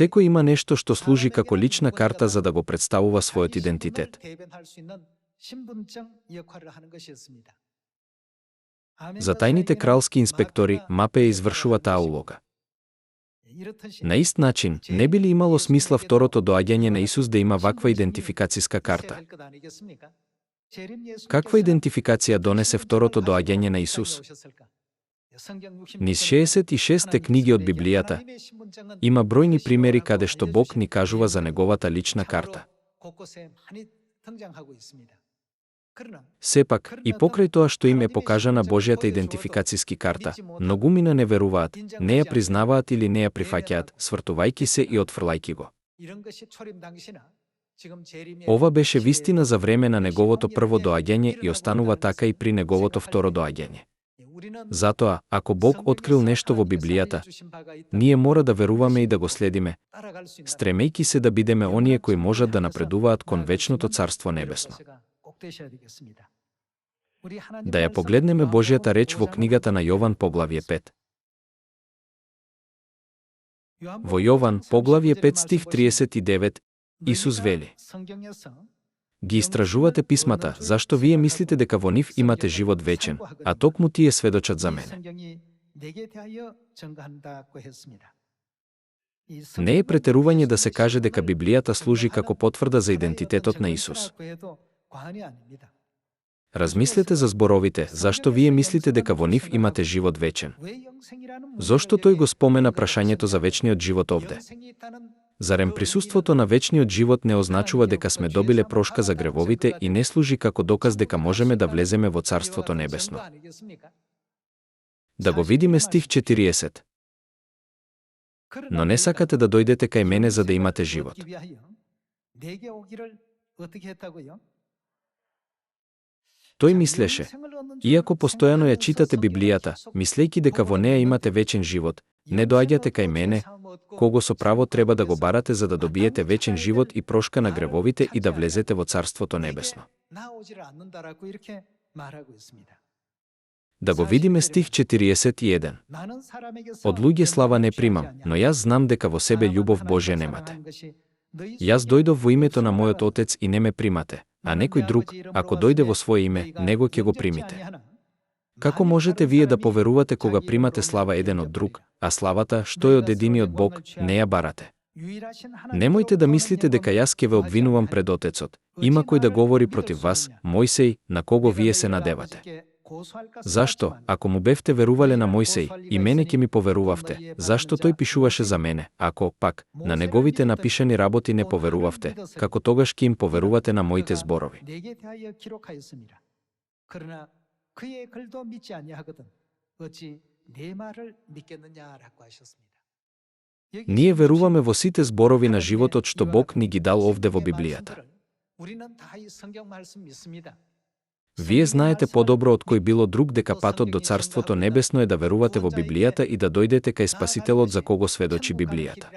Секој има нешто што служи како лична карта за да го представува својот идентитет. За тајните кралски инспектори мапе извршува таа улога. На ист начин, не би ли имало смисла второто доаѓање на Исус да има ваква идентификациска карта? Каква идентификација донесе второто доаѓање на Исус? Низ 66 книги од Библијата има бројни примери каде што Бог ни кажува за неговата лична карта. Сепак, и покрај тоа што им е покажана Божјата идентификациски карта, многумина не веруваат, не ја признаваат или не ја прифаќаат, свртувајќи се и отфрлајќи го. Ова беше вистина за време на неговото прво доаѓање и останува така и при неговото второ доаѓање. Затоа, ако Бог открил нешто во Библијата, ние мора да веруваме и да го следиме, стремејќи се да бидеме оние кои можат да напредуваат кон вечното Царство Небесно. Да ја погледнеме Божјата реч во книгата на Јован поглавје 5. Во Јован поглавје 5 стих 39 Исус вели: Ги истражувате писмата, зашто вие мислите дека во нив имате живот вечен, а токму тие сведочат за мене. Не е претерување да се каже дека Библијата служи како потврда за идентитетот на Исус. Размислете за зборовите, зашто вие мислите дека во нив имате живот вечен. Зошто тој го спомена прашањето за вечниот живот овде? Зарем присуството на вечниот живот не означува дека сме добиле прошка за гревовите и не служи како доказ дека можеме да влеземе во Царството Небесно? Да го видиме стих 40. Но не сакате да дојдете кај мене за да имате живот. Тој мислеше, иако постојано ја читате Библијата, мислејќи дека во неа имате вечен живот, не доаѓате кај мене, кого со право треба да го барате за да добиете вечен живот и прошка на гревовите и да влезете во Царството Небесно. Да го видиме стих 41. Од луѓе слава не примам, но јас знам дека во себе љубов Божја немате. Јас дојдов во името на мојот Отец и не ме примате, а некој друг, ако дојде во своје име, него ќе го примите. Како можете вие да поверувате кога примате слава еден од друг, а славата, што е од единиот Бог, не ја барате? Немојте да мислите дека јас ќе ве обвинувам пред Отецот. Има кој да говори против вас, Мојсеј, на кого вие се надевате. Зашто, ако му бевте верувале на Мојсеј, и мене ќе ми поверувавте, зашто тој пишуваше за мене, ако, пак, на неговите напишани работи не поверувавте, како тогаш ќе им поверувате на моите зборови. Ние веруваме во сите зборови на животот што Бог ни ги дал овде во Библијата. Вие знаете подобро од кој било друг дека патот до Царството Небесно е да верувате во Библијата и да дојдете кај Спасителот за кого сведочи Библијата.